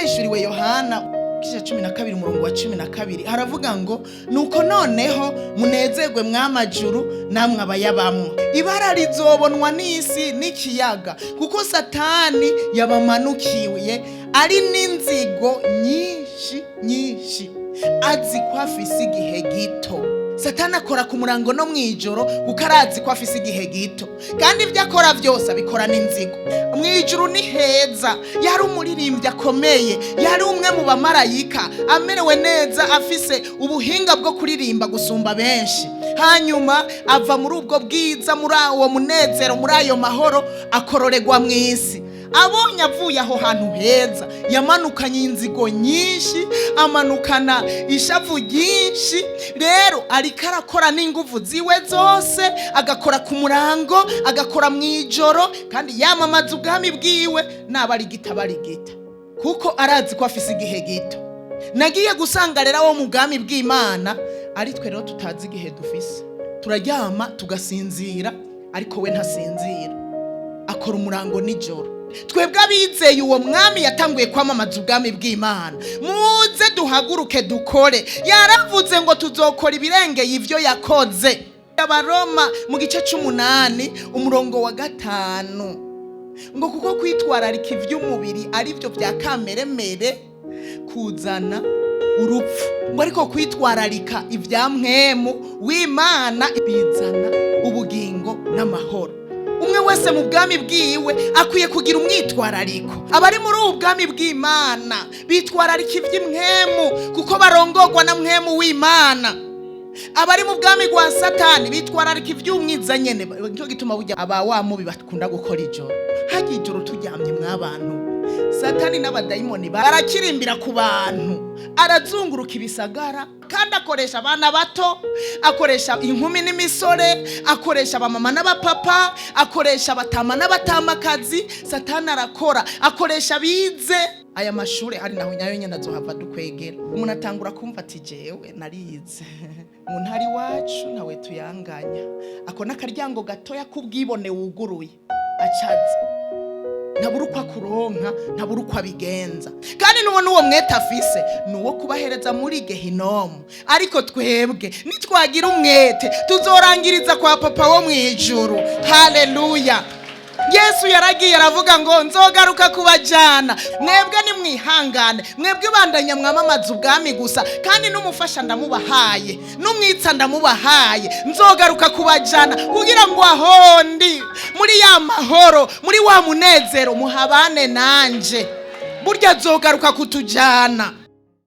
Byahishuriwe Yohana igice 12, umurongo wa 12, haravuga ngo: "Nuko noneho munezerwe mw'amajuru namwe abayabamwo. Ibara rizobonwa n'isi n'ikiyaga, kuko Satani yabamanukiye ari n'inzigo nyinshi nyinshi, azi ko afise igihe gito." Satani akora ku murango no mu ijoro kuko arazi ko afise igihe gito, kandi ibyo akora byose abikora n'inzigo. Mu ijuru ni heza, yari umuririmbyi akomeye, yari umwe mu bamarayika amerewe neza, afise ubuhinga bwo kuririmba gusumba benshi. Hanyuma ava muri ubwo bwiza, muri uwo munezero, muri ayo mahoro, akororerwa mu isi. Abonye avuye aho hantu heza, yamanukanye inzigo nyinshi, amanukana ishavu ryinshi. Rero ariko arakora n'inguvu ziwe zose, agakora ku murango, agakora mu ijoro, kandi yamamaza ubwami bwiwe, naba arigita barigita, kuko arazi ko afise igihe gito. Nagiye gusanga rero abo mu bwami bw'Imana ari twe rero tutazi igihe dufise. Turaryama tugasinzira, ariko we ntasinzira, akora umurango nijoro. Twebwe abizeye uwo mwami yatanguye kwamamaza ubwami bw'Imana, muze duhaguruke dukore. Yaravuze ngo tuzokora ibirengeye ibyo yakoze. Abaroma mu gice c'umunani, umurongo wa 5, ngo: "Kuko kwitwararika iby'umubiri ari byo bya kameremere kuzana urupfu," ngo, "ariko kwitwararika ibya Mpwemu w'Imana bizana ubugingo n'amahoro." Umwe wese mu bwami bwiwe akwiye kugira umwitwarariko. Abari muri ubu bwami bw'Imana bitwararika iby'impwemu kuko barongorwa na Mpwemu w'Imana. Abari mu bwami bwa Satani bitwararika iby'umwiza nyene. Nicyo gituma burya aba wa mubi bakunda gukora ijoro. Hagiye ijoro turyamye mw'abantu, Satani n'abadayimoni barakirimbira ku bantu. Arazunguruka ibisagara, kandi akoresha abana bato, akoresha inkumi n'imisore, akoresha abamama n'abapapa, akoresha abatama n'abatamakazi. Satani arakora, akoresha abize aya mashuri, ari naho nyayo nyine azohava dukwegera. Umuntu atangura kumva ati: "Jewe narize mu ntara iwacu, ntawe tuyanganya." Ako n'akaryango gatoya k'ubwibone wuguruye, acaza, ntabura uko akuronka, ntabura uko abigenza. Kandi nubona uwo mwete afise ni uwo kubahereza muri gehinomu. Ariko twebwe nitwagira umwete, tuzorangiriza kwa Papa wo mu ijuru. Haleluya! Yesu yaragiye aravuga ngo: "Nzogaruka kubajyana." Mwebwe nimwihangane, mwebwe bandanya mwamamaza ubwami gusa, kandi n'umufasha ndamubahaye, n'umwitsa ndamubahaye. Nzogaruka kubajyana kugira ngo ahondi muri ya mahoro, muri wa munezero, muhabane nanje. Burya azogaruka kutujyana.